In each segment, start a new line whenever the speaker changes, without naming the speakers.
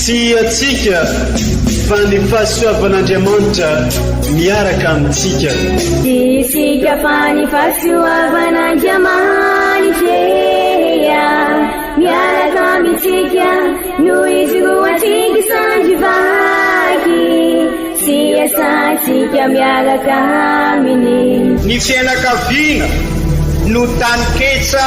Tsy antsika fa ny fahasoavan'Andriamanitra miaraka amintsika.
Tsy isika fa ny fahasoavan'Andriamanitra miaraka amintsika no ijoroantsika sandry vaky sy iasantsika miaraka aminy.
Ny fianakaviana no taninketsa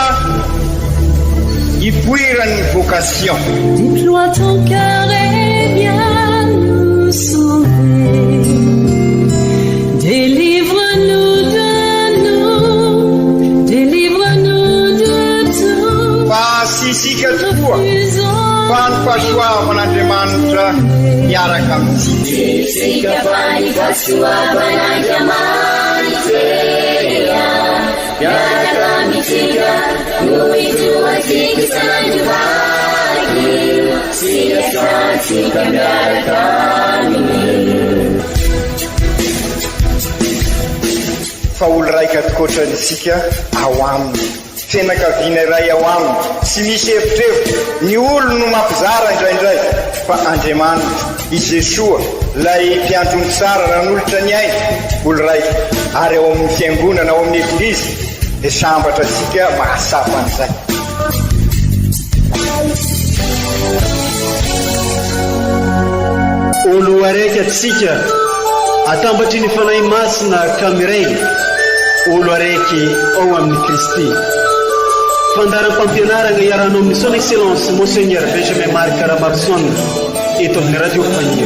ipoiran'ny vocation.
Deploie ton cœur et viens nous sauver. Délivre-nous de nous, délivre-nous de tout.
Fa tsy isika tokoa fa ny fahasoavan'Andriamanitra miaraka amintsika.
Tsy isika fa ny fahasoavan'Andriamanitra miaraka amintsika no ijoroantsika sandry vaky sy iasantsika miaraka aminy.
Fa olo raika tokoatrany isika ao aminy. Fianakaviana iray ao aminy, tsy misy evitrevitra, ny olony no mampizara indraindray, fa Andriamanitra, i Jesoa, ilay mpiandry ondry tsara nanolotra ny ainy, olo raika, ary ao amin'ny Fiangonana, ao amin'ny Eglizy, dia sambatra antsika mahatsapa an'izay.
Olo araiky atsika, atambatry ny Fanahy Masina ka miray, olo araiky ao amin'i Kristy. Fandaharam-pampianaragna iarahanao amin'ny Son Excellence Monseigneur Benjamin Marc Ramaroson eto amin'ny Radio Faniry.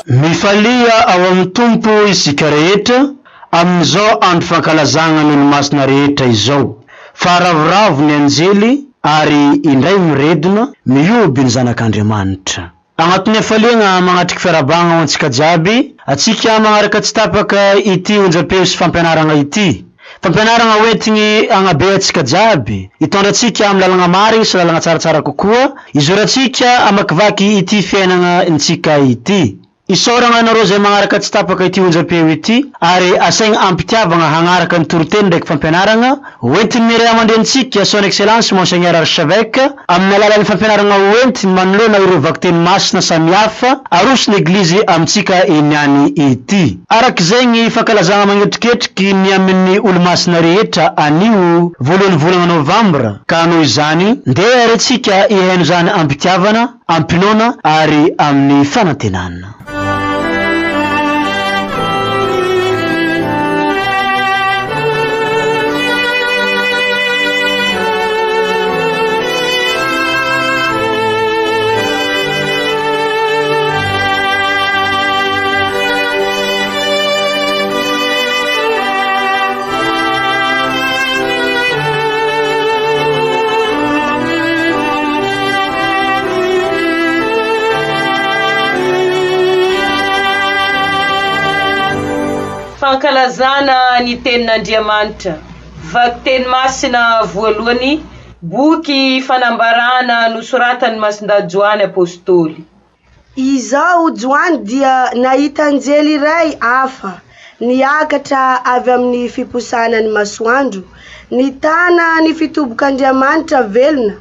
Mifalia ao amin'ny Tompo isika rehetra amin'izao andro fankalazagna ny Olomasina rehetra izao, fa ravoravo ny anjely ary indray miredona mihoby ny Zanak'Andriamanitra. Agnatin'ny hafaliagna magnatriky fiarahabagna ho antsika jiaby, antsika magnaraka tsy tapaka ity onjam-peo sy fampianaragna ity. Fampianaragna hoentigny hagnabe antsika jiaby, hitondra antsika amy lalagna marigny sy lalagna tsaratsara kokoa, hizorantsika hamakivaky ity fiaignagna ntsika ity. Isaoragna anareo izay magnaraka tsy tapaka ity onjam-peo ity ary asaigna am-pitiavagna hagnaraka ny toriteny ndraiky fampianaragna hoentin'ny ray aman-drenintsika Son Excellence Monseigneur Archevêque amin'ny alalan'ny fampianaragna hoentiny manoloana ireo vakiteny masina samihafa aroson'ny Eglizy amintsika eniany ity. Araka izay ny fankalazagna magnetriketriky ny amin'ny Olomasina rehetra anio voalohan'ny volagna Novambra ka noho izany ndeha ary antsika hihaino izany am-pitiavana Am-pinoana ary amin'ny fanantenana.
Fankalazana ny Tenin'Andriamanitra. Vakiteny masina voalohany, boky fanambarana nosoratan'i Masindahy Joany Apostoly.
Izaho Joany dia nahita anjely iray hafa niakatra avy amin'ny fiposahanan'ny masoandro, nitana ny fitobok'Andriamanitra velona,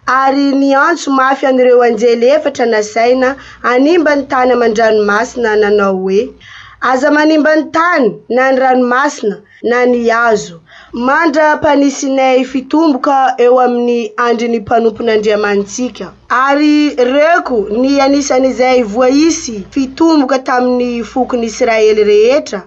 ary niantso mafy an'ireo anjely efatra nasaina hanimba ny tany aman-dranomasina nanao hoe, Aza manimba ny tany na ny ranomasina na ny hazo, mandra-panisinay fitomboka eo amin'ny andrin'ny mpanompon'Andriamanitsika. Ary reko ny anisan'izay voaisy fitomboka tamin'ny fokon'Israely rehetra,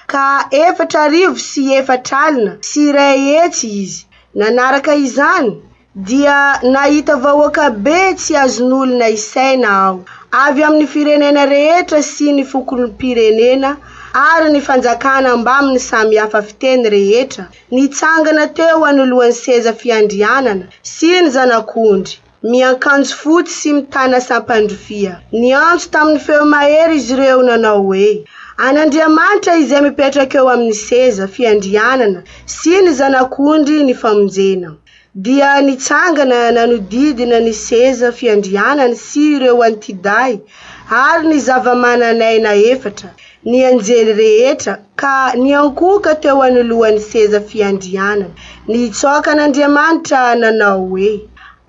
ka 1440 izy. Nanaraka izany, Dia nahita vahoaka be tsy azon'olona isaina aho, avy amin'ny firenena rehetra sy ny fokom-pirenena ary ny fanjakana mbamin'ny samy hafa fiteny rehetra, nitsangana teo anoloan'ny seza fiandrianana sy ny Zanak'ondry, miankanjo fotsy sy mitana sampan-drofia. Niantso tamin'ny feo mahery izy ireo nanao hoe, An'Andriamanitra izay mipetraka eo amin'ny seza fiandrianana sy ny Zanak'ondry ny famonjena. Dia nitsangana nanodidina ny seza fiandrianany sy ireo antidahy ary ny zava-manan'aina efatra, ny anjely rehetra, ka niankohoka teo anoloan'ny seza fiandrianana. Nitsaoka an'Andriamanitra nanao hoe,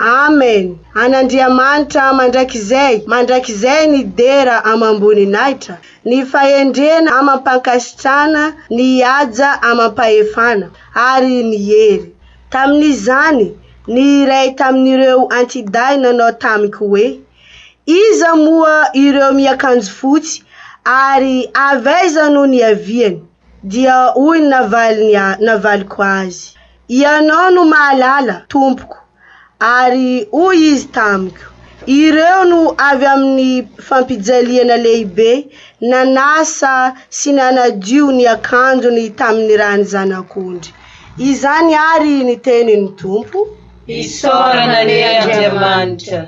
Amen! An'Andriamanitra mandrakizay mandrakizay ny dera amam-boninahitra, ny fahendrena amam-pankasitrahana, ny haja amam-pahefana, ary ny hery. Tamin'izany, ny iray tamin'ireo antidahy nanao tamiko hoe, Iza moa ireo miakanjo fotsy, ary avy aiza no niaviany? Dia hoy ny navaliny navaliko azy, Ianao no mahalala, tompoko. Ary hoy izy tamiko, Ireo no avy amin'ny fampijaliana lehibe, nanasa sy nanadio ny akanjony tamin'ny ran'ny Zanak'ondry. Izany àry ny tenin'ny Tompo.
Isaorana anie Andriamanitra.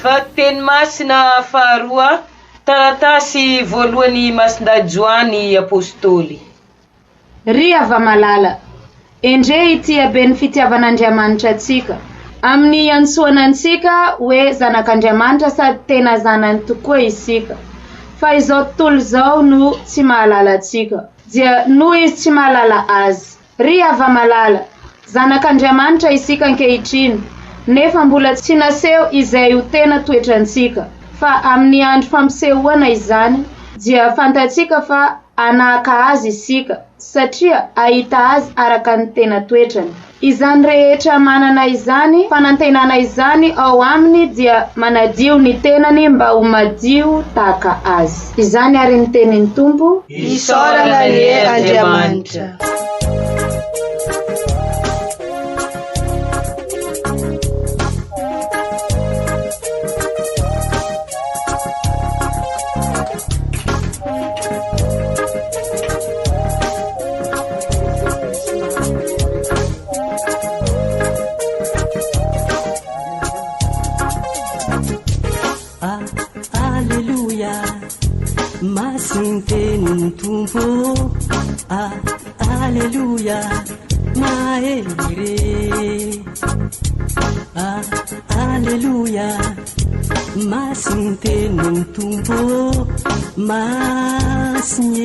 Vakiteny masina faharoa, taratasy voalohan'i Masindahy Joany Apostoly.
Ry hava-malala, endrey ity haben'ny fitiavan'Andriamanitra antsika, amin'ny iantsoana antsika hoe zanak'Andriamanitra sady tena zanany tokoa isika. Fa izao tontolo izao no tsy mahalala antsika, dia noho izy tsy mahalala Azy. Ry hava-malala, zanak'Andriamanitra isika ankehitriny, nefa mbola tsy naseho izay ho tena toetrantsika, fa amin'ny andro fampisehoana izany, dia fantatsika fa hanahaka Azy isika, satria hahita Azy araka ny tena toetrany. Izany rehetra manana izany fanantenana izany ao aminy dia manadio ny tenany mba ho madio tahaka Azy. Izany àry ny tenin'ny Tompo.
Isaorana anie Andriamanitra.
Aleloia, masiny tenin'ny Tompo. Ah, aleloia, mahery. Ah, aleloia. Masiny tenin'ny Tompo ô, masiny e,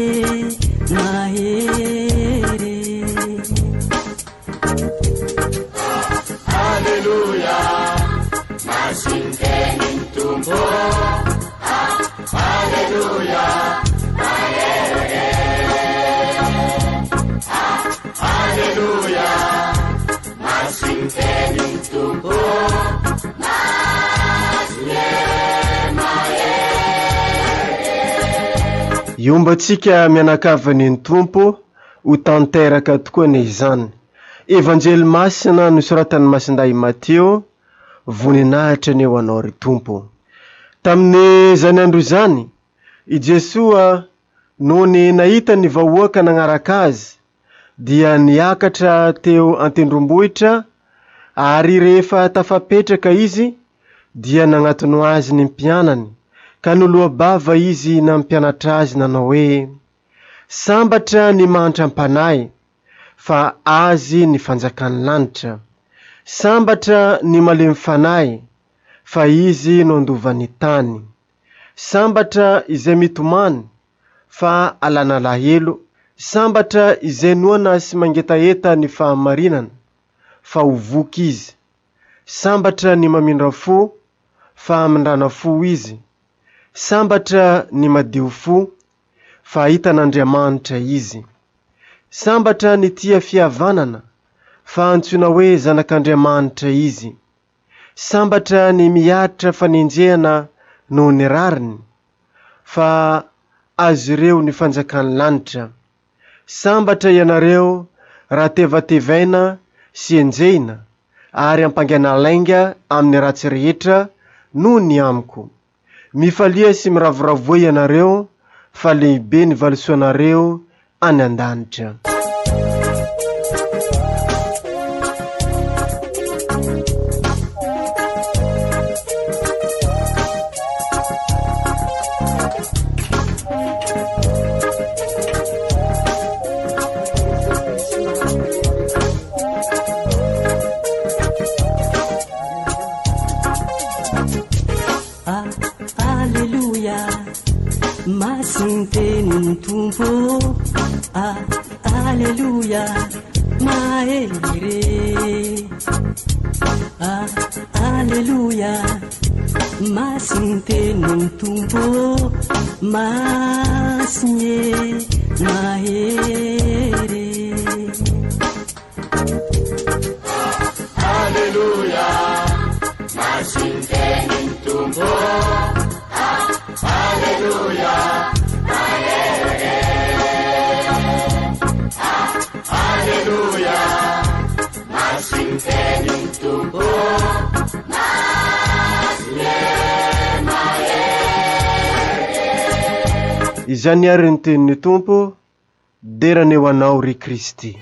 mahery e.
Aleloia, masiny tenin'ny Tompo ô, aleloia, mahery e. Aleloia, masiny tenin'ny Tompo ô, masiny e, mahery e.
Hiombantsika mianakavy ny Tompo, ho tanteraka tokoa anie izany. Evanjely masina nosoratan'i Masindahy Matio, Voninahitra anie ho Anao ry Tompo. Tamin'izany andro izany, i Jesoa nony nahita ny vahoaka nagnaraka Azy, dia niakatra teo an-tendrombohitra, ary rehefa tafapetraka izy, dia nagnatona azy ny mpianany, ka noloa-bava izy nampianatra azy nanao hoe, Sambatra ny mahantra am-panahy, fa azy ny fanjakan'ny lanitra. Sambatra ny malemy fanahy, fa izy no handova ny tany. Sambatra izay mitomany, fa alan'alahelo, sambatra izay noana sy mangetaheta ny fahamarinana, fa ho voky izy. Sambatra ny mamindra fo, fa hamindrana fo izy. Sambatra ny madio fo, fa hahita an'Andriamanitra izy. Sambatra ny tia fihavanana, fa hantsoina hoe Zanak'Andriamanitra izy. Sambatra ny miaritra fanenjehana noho ny rariny, fa azy ireo ny fanjakan'ny lanitra. Sambatra ianareo raha tevatevaina sy enjehina ary ampangaina lainga amin'ny ratsy rehetra noho ny amiko. Mifalia sy miravoravoa ianareo fa lehibe ny valisoanareo any an-danitra.
Aleloia, masin'ny tenin'ny Tompo. Aleloia, mahery re. Aleloia, masin'ny tenin'ny Tompo. Masina e, mahery.
Aleloia, masin'ny tenin'ny Tompo. Aleloia, mahery. Aleloia, masin'ny tenin'ny Tompo. Masina mahery.
Izany àry ny tenin'ny Tompo, Dera anie ho Anao ry Kristy.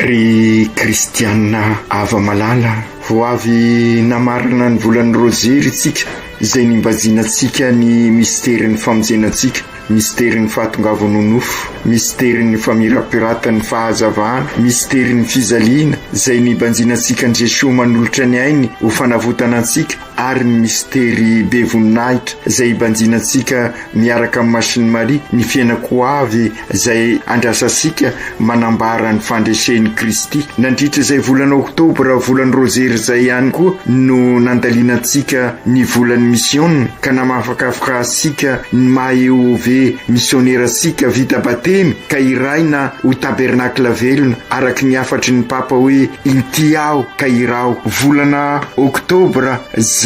Ry kristiana hava-malala, vao avy namarana ny volan'ny Rozery isika, izay nimbazinantsika ny misterin'ny famonjena antsika, misterin'ny fahatongavany ho nofo, misterin'ny famirapiratan'ny fahazavana, misterin'ny fijaliana, izay nibanjinantsika an'i Jesoa manolotra ny ainy ho fanavotana antsika, ary ny mistery be voninahitra izay hibanjinantsika miaraka amin'i Masin'i Maria ny fiainako avy izay andrasantsika manambara ny fandresen'i Kristy. Nandritra izay volana oktobra, volan'ny Rozery izay ihany koa no nandalinantsika ny volan'ny misiona ka namafakafaka antsika ny maha EOV misionera antsika vita batemy ka hiraina ho tabernakla velona araka ny hafatry ny Papa hoe Inty aho ka iraho. Volana oktobra izay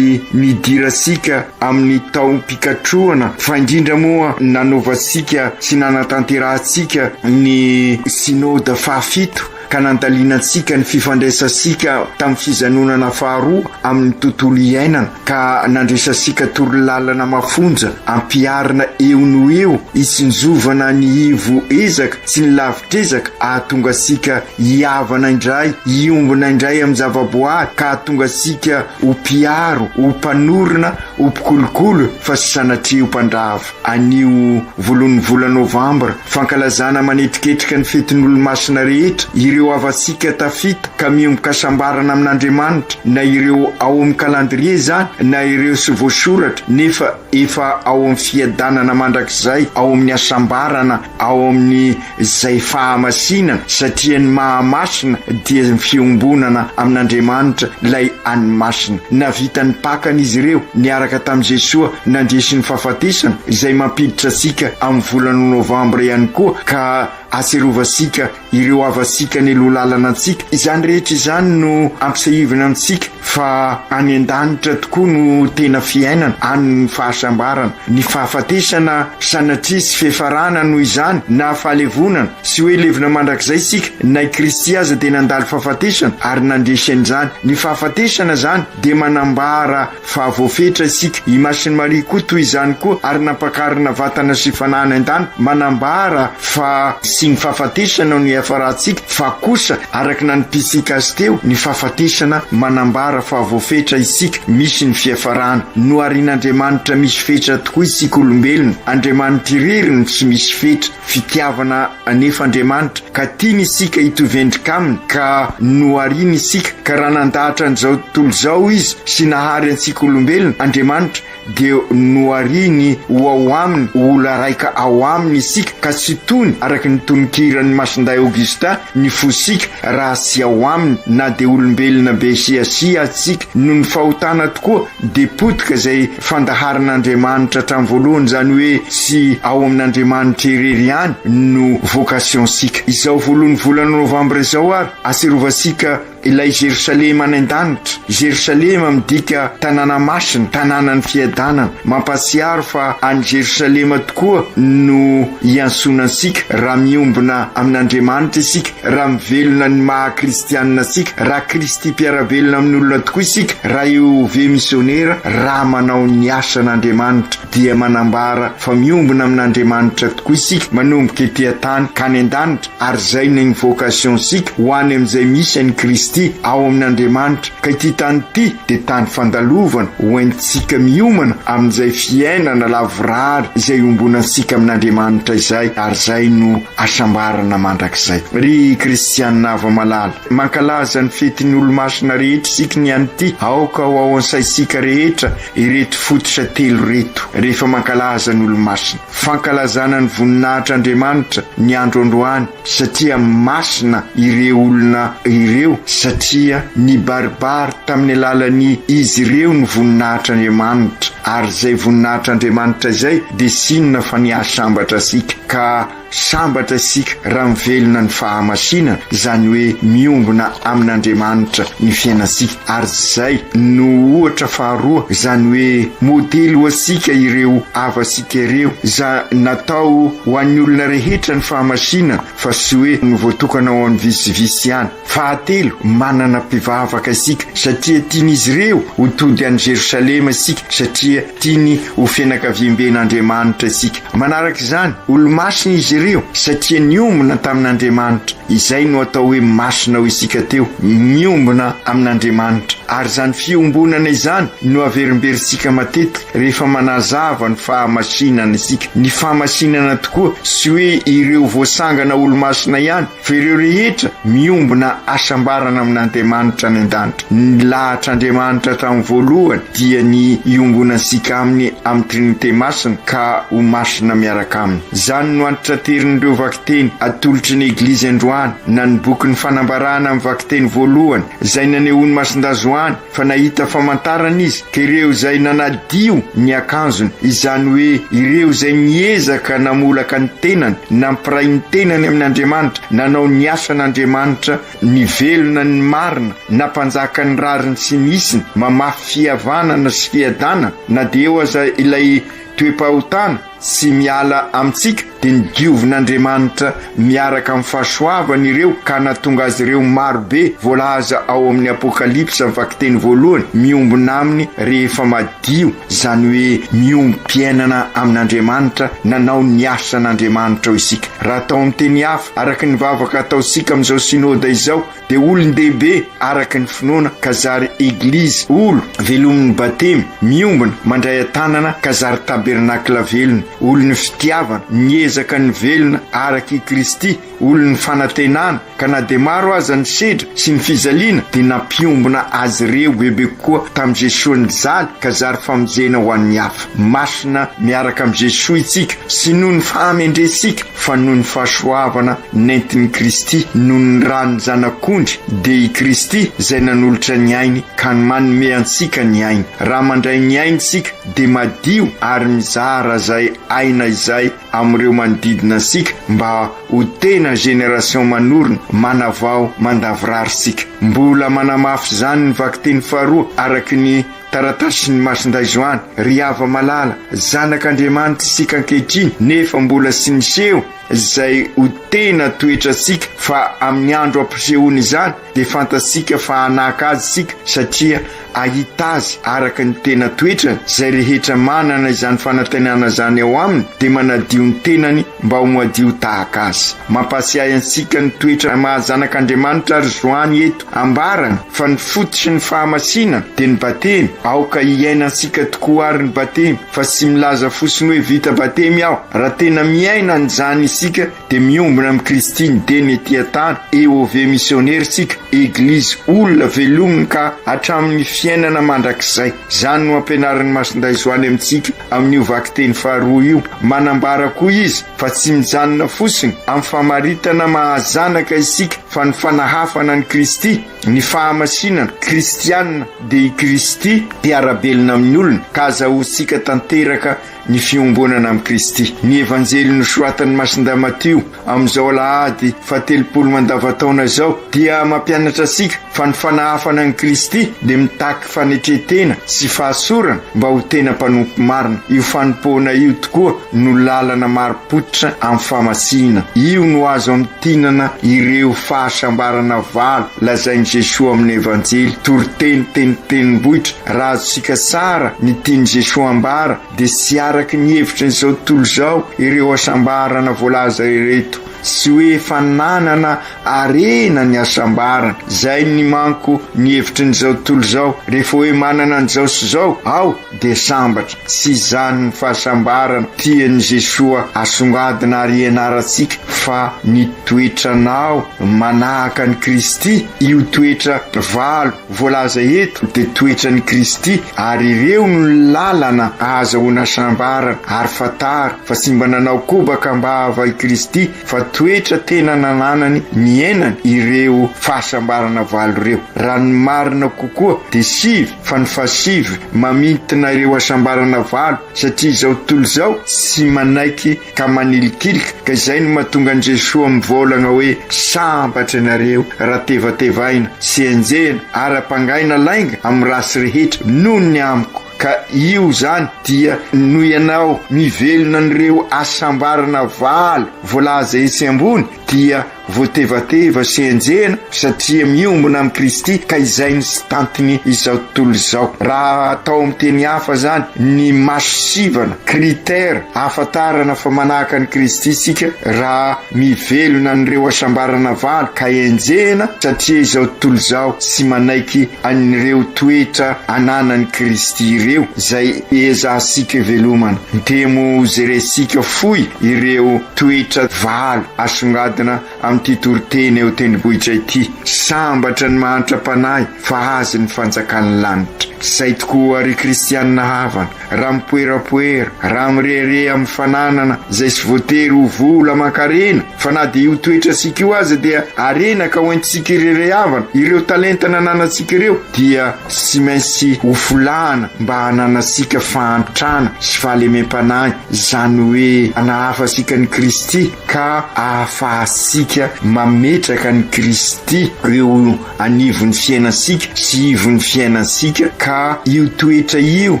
nidirantsika amin'ny taom-pikatrohana fa indrindra moa nanaovantsika sy nanatanterahantsika ny Synoda fahafito ka nandalinantsika ny fifandraisantsika tamin'ny fizanonana faharoa amin'ny tontolo iainana ka nandresantsika torolalana mafonja ampiharina eo no eo hitsinjovana ny ivo ezaka sy ny lavitr'ezaka ahatonga antsika hihavana indray, hiombona indray amin'ny zavaboary ka hahatonga antsika ho mpiaro, ho mpanorina, ho mpikolokolo fa tsy sanatria ho mpandrava. Anio voalohan'ny volana novambra, fankalazana manetriketrika ny fetin'Olomasina rehetra, ireo havantsika tafita ka miombon-kasambarana amin'Andriamanitra, na ireo ao amin'ny kalandrie izany na ireo tsy voasoratra nefa efa ao amin'ny fiadanana mandrakizay, ao amin'ny hasambarana ao amin'ny izay fahamasinana, satria ny maha-masina dia ny fiombonana amin'Andriamanitra ilay any masina. Nahavita ny Pakany izy ireo niaraka tamin'i Jesoa nandresy ny fahafatesana, izay mampiditra antsika amin'ny volana Novambra ihany koa ka ahatsiarovantsika ireo havantsika nialoha lalana antsika. Izany rehetra izany no ampisahivina antsika fa any an-danitra tokoa no tena fiainana, any ny fahasambarana. Ny fahafatesana sanatria tsy fiafarana noho izany na fahalevonana, tsy hoe levona mandrakizay isika, na i Kristy aza dia nandalo fahafatesana ary nandresy an'izany. Ny fahafatesana izany dia manambara fa voafetra isika. I Masin'i Maria koa toy izany koa ary nampakarina vatana sy fanahy any an-danitra, manambara fa tsy ny fahafatesana no hiafarantsika fa kosa araka ny nanipitsika azy teo, ny fahafatesana manambara.
manambara fa voafetra isika, misy ny fiafarana. Noharin'Andriamanitra misy fetra tokoa isika olombelona. Andriamanitra irery no tsy misy fetra. Fitiavana anefa Andriamanitra ka tiany isika hitovy endrika aminy ka nohariny isika ka raha nandahatra an'izao tontolo izao Izy sy nahary antsika olombelona Andriamanitra dia nohariny ho ao aminy ho olo araika ao aminy isika ka tsy tony araka ny tononkiran'i Masindahy Augustin ny fosika raha tsy ao aminy na dia olombelona be siasia aza isika noho ny fahotana tokoa dia potika izay fandaharan'Andriamanitra hatramin'ny voalohany izany hoe tsy ao amin'Andriamanitra irery ihany no vocation-tsika. Izao voalohan'ny volana novambra izao ary aserovantsika ilay Jerosalema any an-danitra. Jerosalema midika tanàna masina, tanànan'ny fiadanana. Mampahatsiaro fa any Jerosalema tokoa no iantsoana antsika raha miombona amin'Andriamanitra isika, raha mivelona ny maha kristianina antsika, raha Kristy mpiara-belona amin'ny olona tokoa isika, raha EOV misionera, raha manao ny asan'Andriamanitra dia manambara fa miombona amin'Andriamanitra tokoa isika manomboka ety an-tany ka any an-danitra ary izay no ny vocation-tsika ho any amin'izay misy an'i Kristy ao amin'Andriamanitra ka ity tany ity dia tany fandalovana ho entintsika miomana amin'izay fiainana lavorary izay iombonantsika amin'Andriamanitra izay ary izay no hasambarana mandrakizay. Ry kristianina hava-malala, mankalaza ny fetin'ny olomasina rehetra isika ny an'ity, aoka ho ao an-tsaintsika rehetra ireto fototra telo ireto rehefa mankalaza ny olomasina. Fankalazana ny voninahitr'Andriamanitra ny andro androany satria masina ireo olona ireo satria nibaribary tamin'ny alalan'ny izy ireo ny voninahitr'Andriamanitra ary izay voninahitr'Andriamanitra izay dia tsy inona fa ny hahasambatra antsika ka sambatra isika raha mivelona ny fahamasinana izany hoe miombona amin'Andriamanitra ny fiainantsika ary izay no ohatra faharoa izany hoe modely ho antsika ireo havantsika ireo za natao ho an'ny olona rehetra ny fahamasinana fa tsy hoe no voatokana ho an'ny vitsivitsy ihany. Fahatelo, manana mpivavaka isika satria tian'izy ireo ho tody any Jerosalema isika satria tiany ho fianakaviamben'Andriamanitra isika. Manaraka izany, olo-masina izy ireo satria niombona tamin'Andriamanitra. Izay no atao hoe masina ho isika teo, miombona amin'Andriamanitra. Ary izany fiombonana izany no averimberintsika matetika rehefa manazava ny fahamasinana isika. Ny fahamasinana tokoa tsy hoe ireo voasangana olo-masina ihany Fa ireo rehetra miombona hasambarana amin'Andriamanitra any an-danitra. Ny lahatr'Andriamanitra hatramin'ny voalohany dia ny iombonantsika Aminy amin'ny Trinite Masina ka ho masina miaraka Aminy. Izany no antitraterin'ireo vakiteny atolotry ny Eglizy androany, na ny bokin'ny Fanambarana amin'ny vakiteny voalohany, izay nanehoan'i Masindahy Joany fa nahita famantarana izy ka ireo izay nanadio ny akanjony, izany hoe ireo izay niezaka namolaka ny tenany, nampiray ny tenany amin' Andriamanitra, nanao ny asan' Andriamanitra, nivelona ny marina, nampanjaka ny rariny sy ny hitsiny, mamafy fihavanana sy fiadanana, na dia eo aza ilay toe-pahotana, Tsy miala amintsika dia ny diovin'Andriamanitra miaraka amin'ny fahasoavany ireo ka nahatonga azy ireo maro be voalaza ao amin'ny Apokalypsa ny vakiteny voalohany miombona aminy rehefa madio izany hoe miombom-piainana amin'Andriamanitra nanao ny asan'Andriamanitra ao isika raha atao amin'ny teny hafa araka ny vavaka ataontsika amin'izao synoda izao dia olon-dehibe araka ny finoana ka zary eglizy, olo, velomin'ny batemy, miombona, mandray an-tanana ka zary tabernakla velona, olon'ny fitiavana, miezaka ny velona araka i Kristy, olon'ny fanantenana ka na dia maro aza ny sedra sy ny fijaliana dia nampiombona azy ireo bebe kokoa tamin'i Jesoa nijaly ka zary famonjena ho an'ny hafa. Masina miaraka amin'i Jesoa itsika sy noho ny fahamendrentsika fa noho ny fahasoavana nentin'i Kristy, noho ny ran'ny Zanak'ondry, dia i Kristy izay nanolotra ny ainy ka manome antsika ny ainy. Raha mandray ny ainy isika dia madio ary mizara izay aina izay amin'ireo manodidina antsika mba ho tena génération manorina, manavao, mandavorary isika. Mbola manamafy izany ny vakiteny faharoa araka ny Taratasin'i Masindahy Joany, Ry hava-malala, zanak'Andriamanitra isika ankehitriny, nefa mbola tsy niseho. izay ho tena toetrantsika fa amin'ny andro ampisehoana izany dia fantatsika fa hanahaka azy isika satria hahita azy araka ny tena toetrany, izay rehetra manana izany fanantenana izany ao aminy dia manadio ny tenany mba ho madio tahaka azy. Mampahatsiahy antsika ny toetra maha zanak'Andriamanitra ary Joany eto, ambarany fa ny fototry ny fahamasinana dia ny batemy, aoka hiainantsika tokoa ary ny batemy fa tsy milaza fotsiny hoe vita batemy aho, raha tena miaina an'izany isika dia miombona amin'i Kristy ny dieny ety an-tany, EOV misionera isika, Eglizy olona velominy ka hatramin'ny fiainana mandrakizay. Izany no ampianarin'i Masindahy Joany amintsika amin'io vakiteny faharoa io. Manambara koa izy fa tsy mijanona fotsiny amin'ny famaritana maha zanaka isika fa ny fanahafana an'i Kristy, ny fahamasinana kristiana dia i Kristy mpiara-belona amin'ny olona ka azahoantsika tanteraka Ny fiombonana amin'i Kristy. Ny Evanjely nosoratan'i Masindahy Matio amin'izao alahady fahatelopolo mandavantaona izao dia mampianatra antsika fa ny fanahafana an'i Kristy dia mitaky fanetren-tena sy fahatsorana mba ho tena mpanompo marina. Io fanompoana io tokoa no lalana marim-pototra amin'ny famatsiana. Io no azo amintinana ireo fahasambarana valo lazain'i Jesoa amin'ny Evanjely, toriteny teny tendrombohitra, Raha azontsika tsara ny tian'i Jesoa ambara dia tsy araky ny hevitrin'izao tontolo izao ireo hasambarana voalaza ireto. Tsy hoe fananana harena ny hasambarana. Izay ny manko ny hevitrin'izao tontolo izao. Rehefa hoe manana an'izao sy izao aho dia sambatra. Tsy izany ny fahasambarana tian'i Jesoa asongadina ary ianarantsika fa ny toetranao manahaka an'i Kristy, io toetra valo voalaza eto dia toetran'i Kristy ary ireo no lalana ahazahoana hasambarana ary fantaro fa tsy mba nanao kobaka am-bava i Kristy fa toetra tena nananany niainany ireo fahasambarana valo ireo. Raha ny marina kokoa dia sivy fa ny fahasivy mamintina ireo hasambarana valo satria izao tontolo izao tsy manaiky ka manilikilika, ka izay no mahatonga an'i Jesoa mivolagna hoe, Sambatra ianareo raha tevatevaina sy enjehina ary ampangaina lainga amin'ny ratsy rehetra noho ny amiko, ka io izany dia noho ianao mivelona an'ireo hasambarana valo voalaza etsy ambony dia Voatevateva sy enjehina satria miombona amin'i Kristy ka izay no tsy tantiny izao tontolo izao. Raha atao amin'ny teny hafa izany, ny maso sivana, critère, ahafantarana fa manahaka an'i Kristy isika raha mivelona an'ireo hasambarana valo ka enjehina satria izao tontolo izao tsy manaiky an'ireo toetra ananan'i Kristy ireo izay ezahantsika ivelomana. Dia moa hojerentsika fohy ireo toetra valo asongadina amin'ity toriteny eo an-tendrombohitra ity, Sambatra ny mahantra am-panahy fa azy ny fanjakan'ny lanitra. Izay tokoa ry kristianina havana, raha mipoerapoera, raha mirehareha amin'ny fananana izay tsy voatery ho vola aman-karena, fa na dia io toetrantsika io aza dia harena ka hoentintsika ireharehavana, ireo talenta nananantsika ireo dia tsy maintsy hofolahana mba hananantsika fahantrana sy fahalemem-panahy, izany hoe hanahafantsika an'i Kristy ka ahafahantsika mametraka an'i Kristy eo anivon'ny fiainantsika sy ivon'ny fiainantsika, ka io toetra io,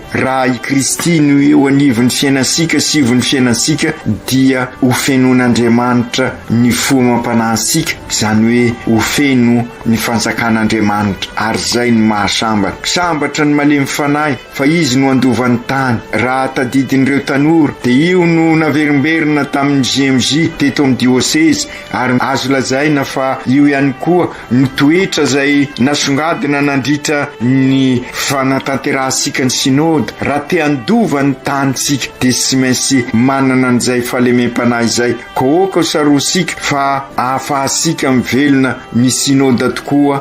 raha i Kristy no eo anivon'ny fiainantsika sy ivon'ny fiainantsika, dia ho fenoin'Andriamanitra ny fo amam-panahintsika, izany hoe ho feno ny fanjakan'Andriamanitra, ary izay no mahasambatra. Sambatra ny malemy fanahy, fa izy no handova ny tany. Raha tadidin'ireo tanora, dia io no naverimberina tamin'ny JMJ teto amin'ny diosezy, ary azo lazaina fa io ihany koa no toetra izay nasongadina nandritra ny fanatanterahantsika ny Synoda. Raha te handova ny tanintsika, dia tsy maintsy manana an'izay fahalemem-panahy izay. Koa aoka ho tsaroantsika fa ahafahantsika mivelona ny Synoda tokoa,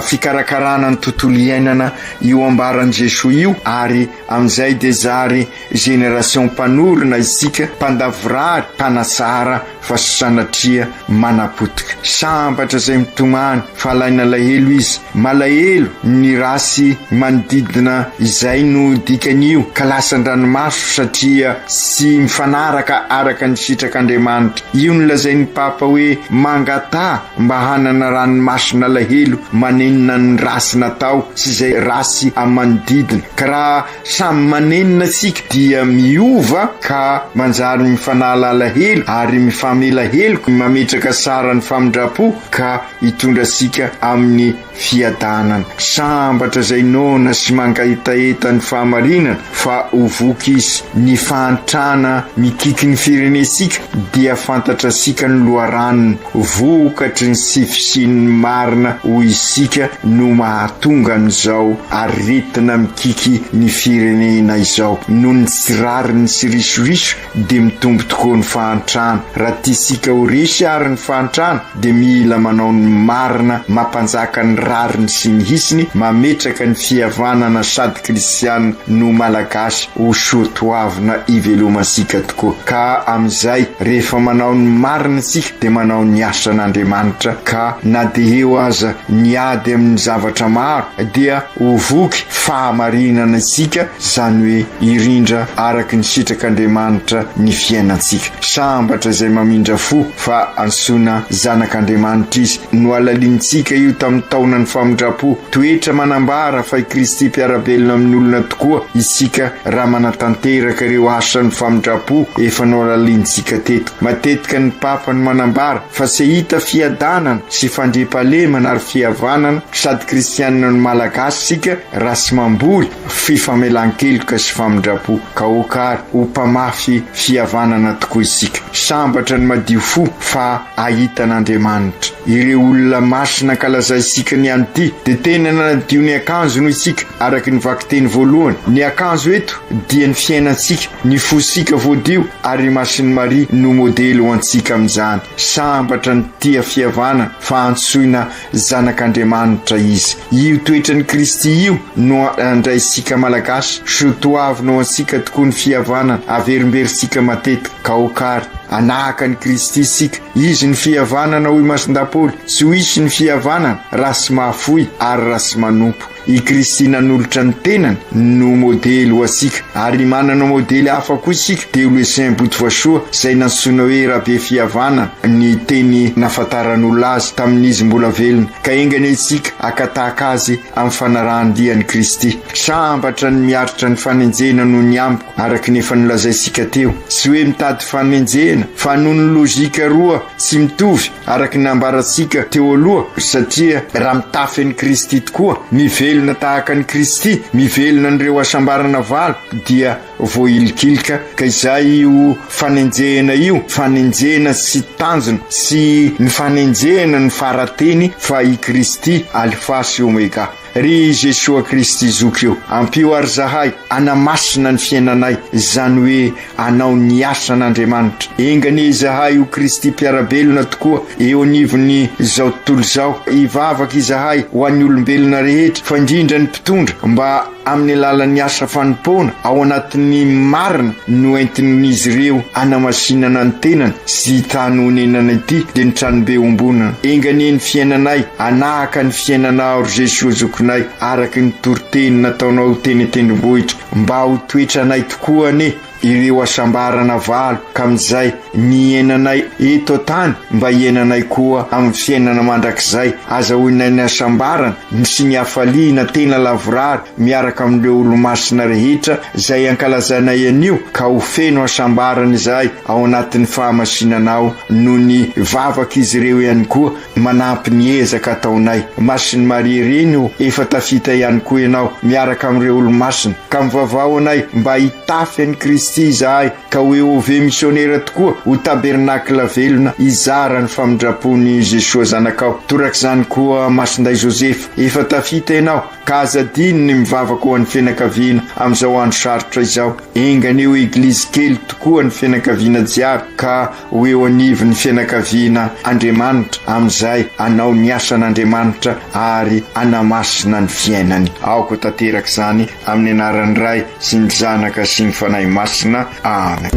fikarakarana ny tontolo iainana io ambaran'i Jesoa io ary amin'izay dia zary génération mpanorina isika, mpandavorary, mpanatsara fa tsy sanatria manapotika. Sambatra izay mitomany fa alain'alahelo izy, malahelo ny ratsy manodidina izay no dikan'io ka lasa an-dranomaso satria tsy mifanaraka araka ny sitrak'Andriamanitra. Io no lazain'ny Papa hoe mangataha mba hanana ranomason'alahelo manenina ny ratsy natao sy izay ratsy amin'ny manodidina. Ka raha samy manenina isika dia miova ka manjary mifanala alahelo ary mifamela heloka, mametraka saran'ny famindram-po ka hitondra antsika amin'ny fiadanana. Sambatra izay noana sy mangahetaheta ny fahamarinana fa ho voky izy. Ny fahantrana mikiky ny firenentsika dia fantatrasika ny loharanony. Vokatry ny tsy fisian'ny marina ho isika no mahatonga an'izao aretina mikiky ny firenena izao. Noho ny tsy rariny sy risoriso dia mitombo tokoa ny fahantrana. Raha tiantsika ho resy àry ny fahantrana dia mila manao ny marina, mampanjaka ny rariny sy ny hitsiny, mametraka ny fihavanana sady kristiana no malagasy ho soatoavina ivelomantsika tokoa. Ka amin'izay rehefa manao ny marina isika dia manao ny asan'Andriamanitra ka na dia eo aza ny ady amin'ny zavatra maro dia ho voky fahamarinana isika, izany hoe hirindra araka ny sitrak'Andriamanitra ny fiainantsika. Sambatra izay mamindra fo fa antsoina zanak'Andriamanitra izy. Nohalalinintsika io tamin'ny taonan'ny famindram-po. Toetra manambara fa i Kristy mpiara-belona amin'ny olona tokoa isika raha manatanteraka ireo asan'ny famindram-po efa nohalalinintsika teto. Matetika ny Papa no manambara fa tsy hahita fiadanana sy fandriampahalemana ary fihavanana sady kristianina no malagasy isika raha tsy mamboly fifamelan-keloka sy famindram-po. Ka aoka ary ho mpamafy fihavanana tokoa isika. Sambatra ny madio fo fa hahita an'Andriamanitra. Ireo olona masina ankalazaintsika ny an'ity dia tena nanadio ny akanjony hoy isika araka ny vakiteny voalohany. Ny akanjo eto dia ny fiainantsika, ny fosika voadio ary i Masin'i Maria no modely ho antsika amin'izany. Sambatra ny tia fihavanana fa antsoina Zanak'Andriamanitra izy. Io toetran'i Kristy io no andraisintsika Malagasy. Soatoavina ho antsika tokoa ny fihavanana, averimberintsika matetika. Ka aoka àry hanahaka an'i Kristy isika. Izy no fihavanana hoy Masindahy Paoly. Tsy ho hisy ny fihavanana raha tsy mahafoy ary raha tsy manompo. I Kristy nanolotra ny tenany no modely ho antsika, ary manana modely hafa koa isika, dia Lucien Botovasoa izay nantsoina hoe Rabe Fihavanana ny teny nahafantaran'olona azy tamin'izy mbola velona, ka enga anie isika haka tahaka azy amin'ny fanarahan-dia an'i Kristy. Sambatra ny miaritra ny fanenjehana noho ny amiko, araka ny efa nolazaintsika teo. Tsy hoe mitady fanenjehana, fa noho ny lojika roa tsy mitovy, Araka ny nambarantsika teo aloha, satria raha mitafy an'i Kristy tokoa, mivelona tahaka an'i Kristy, mivelona an'ireo hasambarana valo, dia voahilikilika, ka izay io fanenjehana io, fanenjehana tsy tanjona, tsy ny fanenjehana no fara-teny fa i Kristy Alfa sy Omega. Ry Jesoa Kristy Zoky ô, ampio ary zahay hanamasina ny fiainanay, izany hoe hanao ny asan'Andriamanitra. Enga anie izahay ho Kristy mpiara-belona tokoa eo anivon'ny izao tontolo izao. Hivavaka izahay ho an'ny olombelona rehetra, fa indrindra ny mpitondra, mba amin'ny alalan'ny asa fanompoana ao anatin'ny marina no entin'izy ireo hanamasinana ny tenany sy tany honenana ity dia ny tranobe ombonana. Enga anie ny fiainanay hanahaka ny fiainanao ry Jesoa zokinay araka ny toriteny nataonao teny an-tendrombohitra mba ho toetranay tokoa anie ireo hasambarana valo ka amin'izay ny hiainanay eto an-tany mba hiainanay koa amin'ny fiainana mandrakizay azahoinay ny hasambarana sy ny hafaliana tena lavorary miaraka amin'ireo olomasina rehetra izay ankalazainay anio ka ho feno hasambarana izahay ao anatin'ny fahamasinanao noho ny vavak'izy ireo ihany koa manampy ny ezaka ataonay. Masin'i Maria Reny ô, efa tafita ihany koa ianao miaraka amin'ireo olomasina ka mivavaha ho anay mba hitafy an'i Kristy izahay ka ho EOV misionera tokoa, ho tabernakla velona hizara ny famindram-pon'i Jesoa Zanakao. Torak'izany koa Masindahy Josefa, efa tafita ianao ka aza adino ny mivavaka ho an'ny fianakaviana amin'izao andro sarotra izao. Enga anie ho Eglizy kely tokoa ny fianakaviana jiaby ka ho eo anivon'ny fianakaviana Andriamanitra amin'izay hanao ny asan'Andriamanitra ary hanamasina ny fiainany. Aoka ho tanteraka izany amin'ny anaran'ny Ray sy ny Zanaka sy ny Fanahy Masina. Amen.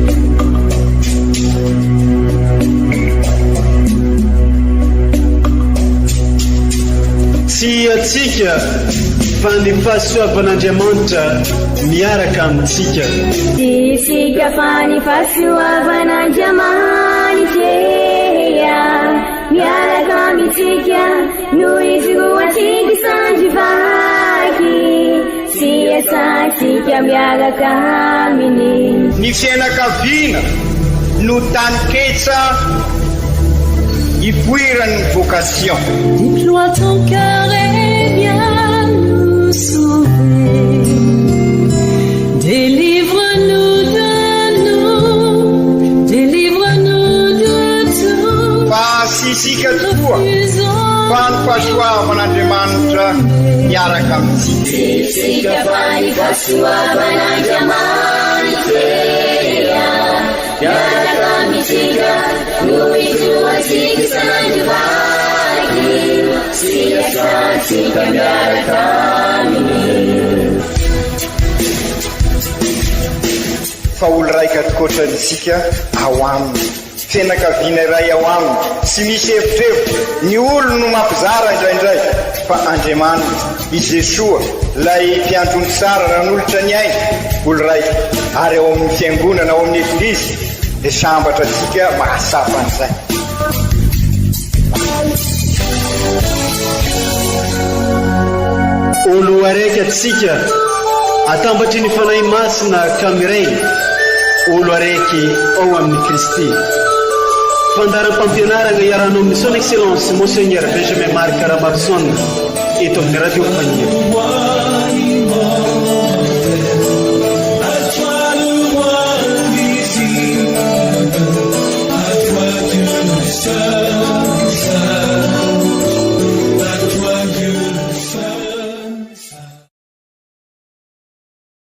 Tsy antsika fa ny fahasoavan'Andriamanitra miaraka amintsika.
Tsy isika fa ny fahasoavan'Andriamanitra miaraka amintsika no ijoroantsika sandry vaky. Tsy iasantsika miaraka aminy.
Ny fiainakaviana no taninketsa ipoiran'ny vocation.
Déploie ton cœur et viens nous sauver. Délivre-nous de nous, délivre-nous de tout.
Fa tsy isika tokoa fa ny fahasoavan'Andriamanitra miaraka amintsika.
Isika fa ny fahasoavan'Andriamanitra miaraka amintsika no ijoroantsika isan'andro vaky sy iasantsika miaraka aminy.
Fa olo raika tokoatra isika ao aminy. Fianakaviana iray ao aminy, tsy misy evitrevitra, ny olo no mampizara indraindray, fa Andriamanitra, i Jesoa, ilay mpiandry ondry tsara nanolotra ny ainy, olo raika, ary ao amin'ny fiangonana, ao amin'ny Eglizy, dia sambatra antsika mahatsapa an'izay.
Olo araiky atsika atambatry ny Fanahy Masina ka miray olo araiky ao amin'i Kristy. Fandaharam-pampianarana iarahanao amin'ny Son Excellence Monseigneur Benjamin Marc Ramaroson eto amin'ny Radio Faniry.